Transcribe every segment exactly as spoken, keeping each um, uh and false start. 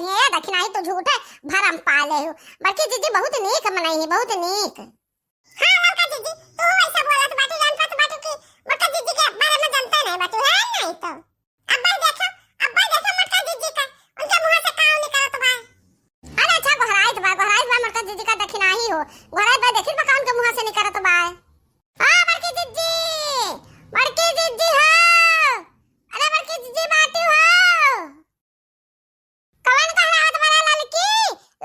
हे दखिनाही, तू झूठे भरम पाले हो। बड़की जिज्जी बहुत नीक मनई ही, बहुत नीक। हाँ ललका जिज्जी, तू वैसे बोलत बाटू, जानत बाटू कि बड़का जिज्जी के बारे में जानते नहीं बाटू, है नहीं तो। अब्बा देखो, अब्बा देखो मोटका जिज्जी का, उनके मुंह से का निकलत बा। अरे अच्छा, गोहराइत बा, गोहराइत बा मोटका जिज्जी का दखिनाही हो। गोहराइत बा, देखित बा का उनके मुंह से निकलत बा। आ बड़की जिज्जी, बड़की जिज्जी हो। अरे बड़की जिज्जी बाटी हो। कवन गोहरात बा ललकी?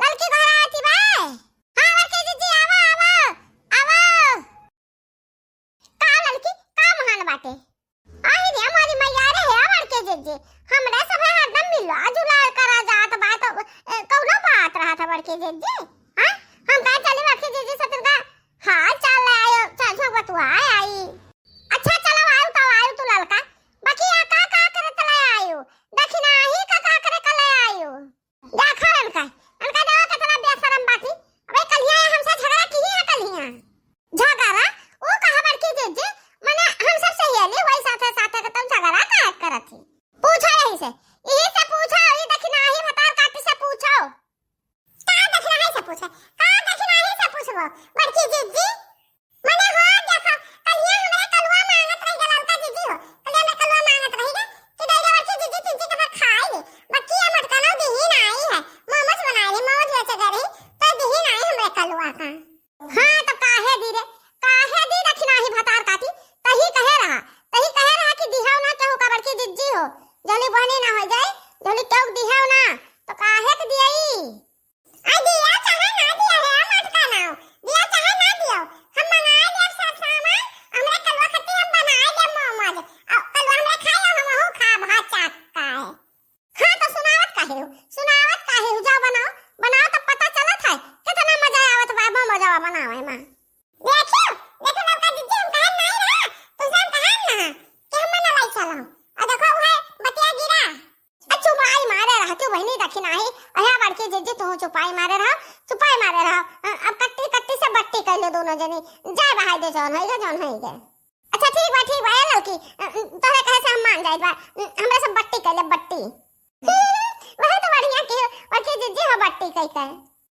ललकी गोहरात बा। हाँ बड़की जिज्जी, आवो, आवो, आवो। का ललकी, का महान बाटे? आई रे हमारी मैया रे, हे बड़की जिज्जी, हमरे सभे हरदम मिलवा जुलवा करा जात बा, तो, ए, कौनो बात रहत है बड़की जिज्जी? हाँ? हम कहे चली बड़की जिज्जी से तिनका हाल चाल ले आयो, चाल झोंक बतुआ आई। अच्छा चलो आयो तो आयो तू ललका, बाकी आ का का करे त ले आयो? दखिनाही का का करे का ले आयो? देखा इनका, इनका देखो कितना बेशरम बाटी। अबे कलिया हमसे झगड़ा की है कलिया। झगड़ा? वो कहा बड़की जिज्जी, मने हम सब सहेली वही साथे साथे के तुम झगड़ा काहे करत ही? पूछो यही से, यही से पूछो, ये दखिनाही भतार काटी से पूछो। का दखिनाही से पूछे? का दखिनाही से पूछबो? बड़की जिज्जी, मने हो देखो, कलिया हमरा कलुआ मांगत रही गे ललका जिज्जी हो। कलिया हमरा कलुआ मांगत रही गे कि दे दे बड़की जिज्जी, तीन चीज के भर खाई ले। बकिया मटकनो दिही नाही है। मोमोज बनाए रही, मोमोज बेचे गए रही, तो दिही नाही हमरे कलुआ का। हाँ, तो काहे दी रे? काहे दी दखिनाही भतार काटी? तही कहे रहा, तही कहे रहा कि दिहाओ ना केहू का बड़की जिज्जी हो। जल्दी बहनी ना हो जाए, जल्दी केहू दिहाओ ना, तो काहे के दियई? आ दिया चाहे ना दिया है, मत कहना। दिया चाहे ना दियो, हम मंगाए देब सब सामान, हमरे कलुआ खातिर हम बनाए देब मोमोज। आ कलुआ हमरे खाए, हम हूँ खाब, हाँ, चाट का है। हाँ, तो सुनावत काहे हो? सुनावत काहे हो? जाओ बनाओ, बनाओ, तब पता चलत है कितना मजा आवत बा मोमोजवा बनावे में। देखियो, देखो ललका जिज्जी, हम कहन नहीं रहा, तुमसे हम कहन ना कि हम ना लाई चलो। और देखो, वो है बतिया गिरा। आ चुपाई मारे रहती बहनी, देखी नाही। अरे बड़की जिज्जी, तू चुपाई मारे रहो, चुपाई मारे रहो। अ, अब कट्टी कट्टी से बट्टी कर लो दोनों जनी। जाए बहाई दे जौन होइगा, जौन होइगा। अच्छा ठीक बा, ठीक बा, ए ललकी, अ, अ, तोहरे कहे से हम मान जाइत बा। अ, हमरा से बट्टी कर ले, बट्टी। वही तो बढ़िया की हो, बड़की जिज्जी हो बट्टी कह के।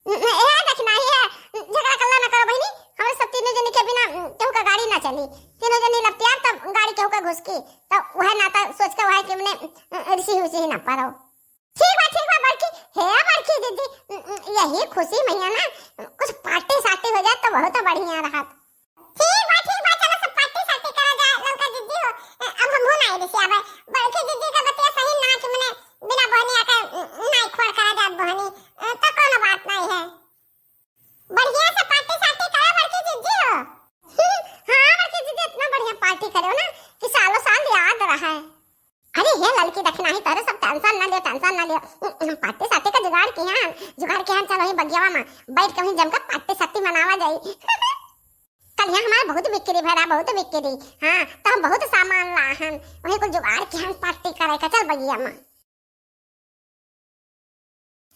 अ, अ, ए दखिनाही, झगड़ा कल्ला ना करो बहनी, हमरे सब तीनों जनी के बिना, अ, केहू का गाड़ी ना चली। तीनों जनी लपटियाब तब गाड़ी केहू का घुसकी, तब वह नाता सोच के वह के मने, अ, अ, रिसी हुसी ना पड़ो। ठीक बा, ठीक बा बड़की, हे बड़की जिज्जी, अ, अ, यही खुशी में है ना, कुछ पार्टी सार्टी हो जाए तो बहुत बढ़िया रहत। ठीक बा, ठीक बा, चलो सब पार्टी सार्टी करा जाए, ललका जिज्जी हो, अब हम भूल आए जैसे अब बड़की जिज्जी का बतिया सही ना कि मने बिना बहनिया के नाई खोड़ करा जात बहनी, तो कोनो बात नहीं है। बढ़िया से पार्टी सार्टी करा बड़की जिज्जी हो। हाँ बड़की जिज्जी, इतना बढ़िया पार्टी करे हो ना कि सालों साल याद रहे। अरे हे ललकी दखिनाही, तोहरे सब टेंशन ना लियो, टेंशन ना लियो। हम पार्टी सार्टी का जुगाड़ किया हन, जुगाड़ किया हन, चलो वही बगियावा में बैठ के वही जम के पार्टी सार्टी मनावा जाई। कल यहाँ हमारे बहुत बिक्री भरा, बहुत बिक्री। हाँ, तो हम बहुत सामान ला हन, वही कुल जुगाड़ किया हन पार्टी करे का, चल बगिया में।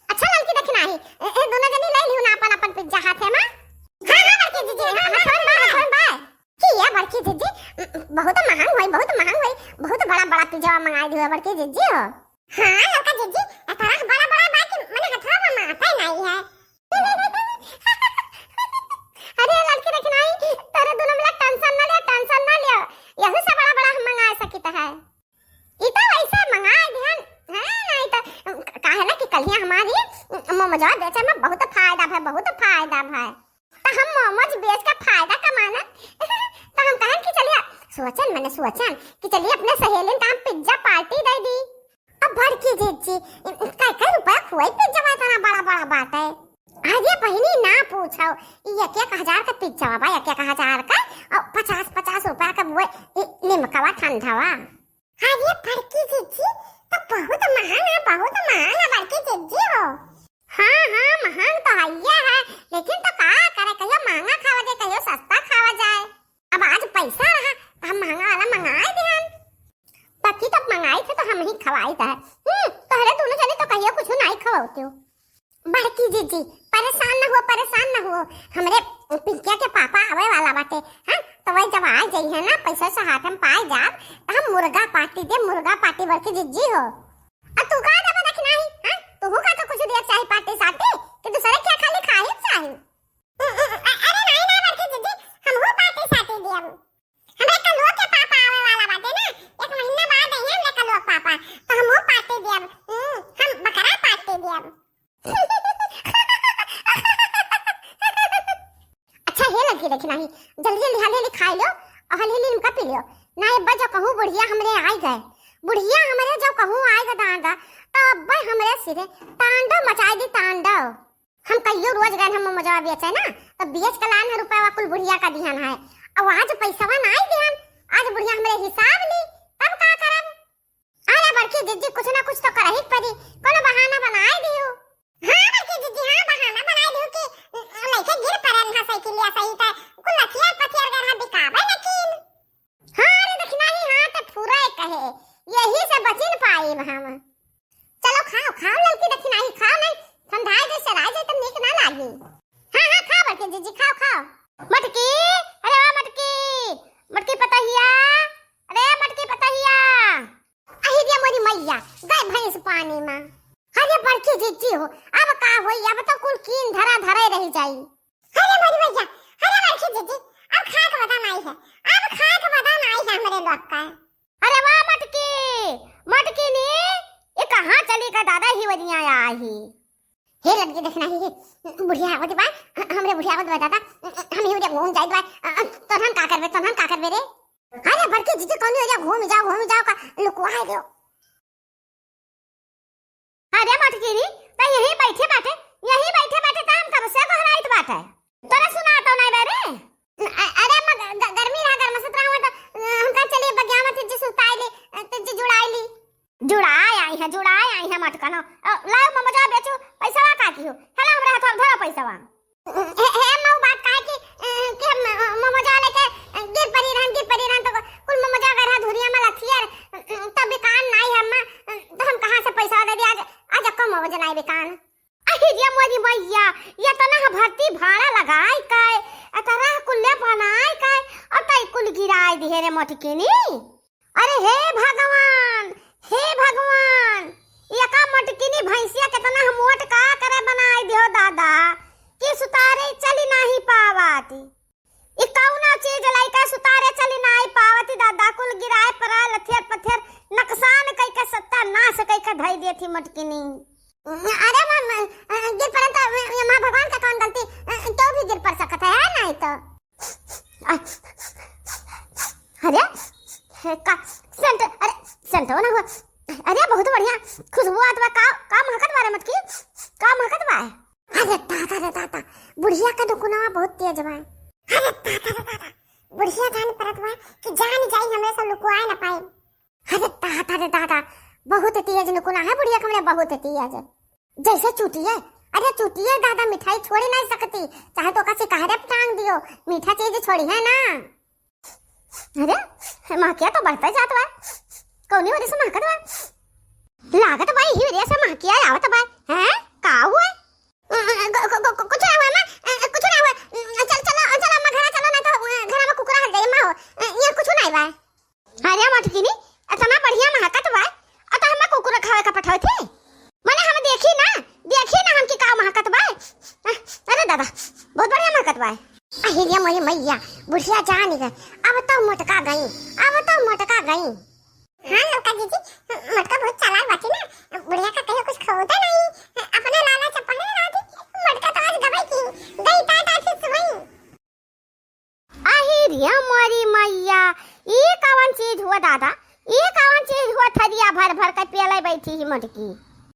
अच्छा ललकी दखिनाही, ए, ए, दोनों जनी ले लियो ना अपन अपन पिज्जा हाथे में। हाँ, हाँ, बड़की जिज्जी, हाँ, हाँ, हाँ, हाँ, हाँ। कि ये बड़की जिज्जी, बहुत महंग होई, बहुत महंग होई, बहुत बड़ा बड़ा पिज्जा मंगाई दियो बड़की जिज्जी हो। हाँ, ललका जिज्जी, इतना बड़ा बड़ा बा कि मने हथवा में मापे नहीं है। अरे ललकी दखिनाही, तोरे दोनों मिला टेंशन ना लियो, टेंशन ना लियो, यही से बड़ा बड़ा हम मंगा सकित है। ई तो वैसे मंगाए दिहन, हाँ, नहीं तो, अम, काहे ना कि कलिया हमारी, अम, मोमोजवा बेचे में बहुत फायदा भय, बहुत फायदा भय। तो हम मोमोज बेच के फायदा कमाना, तो हम कहन कि चलिए, सोचन, मैंने सोचन कि चलिए अपने सहेलिन का हम पिज्जा पार्टी दे दी। अब बड़की जिज्जी, अम, कै कै रुपया खुआई पिज्जा इतना बड़ा बड़ा बात है। अरे बहिनी ना पूछो, ई एक एक हजार का पिज्जा बा, एक एक हजार का, और पचास पचास रुपया का वो, ई, लिमकवा ठंडवा। अरे बड़की जिज्जी, तो बहुत महंगा, बहुत महंगा बड़की जिज्जी हो। हाँ, हाँ, महंग तो हइये है, लेकिन तो का करे, कहियो महंगा खावा जाए, कहियो सस्ता खावा जाए। अब आज पैसा रहा, तो हम महंगा वाला मंगाए दिहन। बाकी तो मंगाई थे तो हम ही खवाई था। हम्म, तोहरे दोनों जने तो कहियो कुछ नहीं खवाओ क्यों। बड़की जिज्जी, परेशान न हुआ, परेशान न हुआ। हमरे पिंकिया के पापा आवे वाला बाटे, हाँ? तो वही जब आ जाई है ना, पैसा से हाथ में पाए जाब, तो हम मुर्गा पार्टी दे, मुर्गा पार्टी बड़की जिज्जी हो। और तू का देबे दखिनाही, हाँ? तू का तो कुछ पार्टी साटी कि दूसरे के खाली खाही चाही। अ-, अ-, अरे नाहीं, नाहीं बड़की जिज्जी, हमहू पार्टी साटी दियब। हमरे कलुआ के पापा आवे वाला बाटे ना, एक महीना बाद अइहैं हमरे कलुआ के पापा, तो हमहू पार्टी दियब। हम्म, हम बकरा पार्टी दियब। अच्छा, हे लड़की देखी नाहीं, जल्दी जल्दी हाली हाली खाइ ल्यो और हाली हाली लिमका पी ल्यो। ना अब्बे जो कहूँ बुढ़िया हमरे आइ गए, बुढ़िया हमरे जो कहूँ आइ गए दादा, तो अब्बे हमरे सिरे तांडव मचाइ दी, तांडव। हम कहियो रोज गए हम मोमोजवा बेचे ना, तो बेच के लान है रुपया कुल बुढ़िया का दिहन है। अब आज पैसवा नाहीं दिहन, आज बुढ़िया हमरे हिसाब ली, तब का करब? अरे बड़की जिज्जी, कुछ ना कुछ तो करही के पड़ी, कोनो बहाना बनाइ दियो। हाँ बड़की जिज्जी, हाँ बहाना बनाइ दियो कि लइके गिर पड़न हा साइकिलिया सहित, कुल लथियर पथियर गए रहा बिकाबे न कीन। हाँ रे दखिनाही, हाँ तो फुरे कहे, यही से बचिन पाइब हम। चलो खाओ, खाओ ललकी दखिनाही, खाओ नाहीं, ठंडाइ जाए, सड़ाइ जाए, तब नीक ना लागी। हाँ, हाँ, खाओ बड़की जिज्जी, खाओ, खाओ। मटकी, अरे ओ मटकी, मटकी पतहिया, अरे मटकी पतहिया। अहि रे मोरी मइया, गए भैंस पानी मा। अरे बड़की जिज्जी हो, अब का होई, अब तो कुल कीन धरा धरे रहि जाई। अरे मोरी मइया, अरे बड़की जिज्जी, अब खाए के बदा नाहीं है, अब खाए के बदा नाहीं है हमरे लोग का। अरे वाह मटकी, मटकिनी, ये कहाँ चली का दादा ही वनिया आई। हे लड़की दखिनाही, बुढ़िया आवत बा, हमरे बुढ़िया आवत बा दादा, हम ही उधर घूम जाइत बा, तोहन का करबे, तोहन का करबे रे? अरे बड़की जिज्जी कौनी उधर घूम जाओ, घूम जाओ का लुकवाइ दियो। अरे मटकिनी, त यहीं बैठे बाटे, यहीं बैठे बाटे, त हम कब से गोहराइत बाटे। तोरा सुनात नाहीं बा रे? अ-, अरे अम्मा, ग-, ग-, गर्मी रहा, गर्म सतरा हुआ तो, अ, हम कहा चलिए बगिया मा तिज्जी सुताइ ली, अ, तिज्जी जुड़ाइ ली। जुड़ाइ आई है, जुड़ाइ आई है मटकनो। अ, लाओ मोमोजवा बेचू, पैसवा का किहो? हेला हमरे हाथ मा धरो पैसवा। हे, हे अम्मा, वो बात का है कि, अ, कि हम, अ, मोमोजा लेके, अ, गिर पड़ी रहन, गिर पड़ी रहन, तो कुल मोमोजा गए रहा धुरिया मा लथियर, अ, अ, तब बिकान नाहीं है अम्मा, अ, तो हम कहाँ से पैसा दे दी? आज, आज अक्को मोमोजा नाहीं बिकान। अहि रे मोरी मइया, ये तना भर्ती भाड़ा लगाइ के, अतरा कुल्ले बनाइ के, और तई कुल गिराइ दिहे रे मोटकिनी। अरे हे भगवान, हे भगवान, एका मोटकिनी भैंसिया केतना हम मोट का करे बनाइ दिहो दादा, कि सुतारे चली नाहीं पावत। ई कौनो चीज लइका सुतारे चली नाहीं पावत दादा, कुल गिराए परा लथियर पथियर नकसान कइके सत्यानाश कइके धइ देत ही मोटकिनी। अरे माँ, माँ, गिर पड़न तो माँ भगवान का कौन गलती, क्यों भी गिर पड़ सकत है, है नाहीं तो। अ, अरे, का सेंट, अरे, सेंट हो ना हुआ। अरे, बहुत बढ़िया खुशबू आत बा। का, का महकत बा रे मटकी? का महकत बा? अरे दादा रे दादा, बुढ़िया का दुकुनवा बहुत तेज बा। अरे दादा रे दादा, बुढ़िया जान परत बा कि जान जाई, हमरे सब लुकुआए ना पाए। अरे दादा रे दादा, बहुत तेज नुकुना है बुढ़िया कमरे, बहुत तेज। जैसे चूतिए, अरे चूतिए दादा, मिठाई छोड़ी नहीं सकती, चाहे तो ओका सिकहरे पे टांग दियो, मीठा चीज छोड़ी है ना। अरे, महकिया तो बढ़ते जात बा, कौनी वजह से महकत बा? लागत बा, यही वजह से महकिया आवत बा। हैं, का हुआ? अ, अ, अ, कु-, कु-, कु-, कुछ ना हुआ माँ, अ, अ, कुछ ना हुआ। अ, चल, चलो, चलो अम्मा, घरा चलो, ना तो, अ, घरा में कुकुरा हल जाई, अम्मा हो। अ, यहाँ कुछ ना बा। अरे मटकिनी, इतना बढ़िया महकत बा, अ, तो हमें कुकुर खावे का पठावे थे? मने हम देखी ना, देखी ना हम कि का महकत बा। अ, अरे दादा, बहुत बढ़िया महकत बा। अहिरिया मोरी मैया, बुढ़िया जान गए, अब तो मोटका गई, अब तो मोटका गई। हाँ लौका जीजी, मोटका बहुत चालाक बाटी ना, बुढ़िया का कहियो कुछ खोता नहीं, अपने लाला चप्पल में लगा दी, मोटका तो आज गबई की, गई टाटा फिर वही। आही रे मोरी मैया, ई कवन चीज हुआ दादा, ई कवन चीज हुआ थरिया भर भर के पियले बैठी ही मोटकी।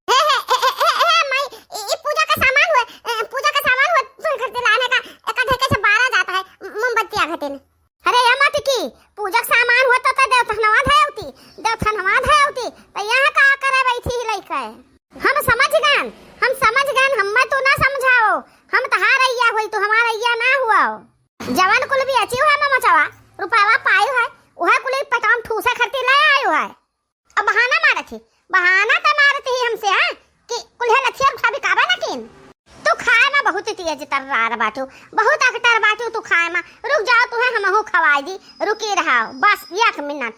हे, हे, हे, हे, हे, हे, माई, ई, ई पूजा का सामान हुआ, ए, पूजा का सामान हुआ, तुम घर से लाने का, एक ढेके से बारा जाता है, मोमबत्ती आगतिन। अरे या मटकी, पूजा के सामान होता तो देवथनवा धयावती, देवथनवा धयावती, तो यहाँ का करे बैठी ही लइका है? हम समझ गन, हम समझ गन, हमें तू ना समझाओ, हम तहार अइया होई, तू हमार अइया ना हुआ हो। जवन कुल भी अची है ममचवा, रुपयावा पायु है, उहे कुल पटाम ठूसे खरती ले आयु है। अब बहाना मारत ही, बहाना त मारत ही हमसे, हाँ, कि कुल्हे लथिया उठा भी काबा ना कीन। तू खाए में बहुत तेज तर्रार बाटू, बहुत अकटर बाटू तू खाए में। रुक जाओ, तुहे हमहू खवाई दी, रुकी रहा, बस एक मिनट।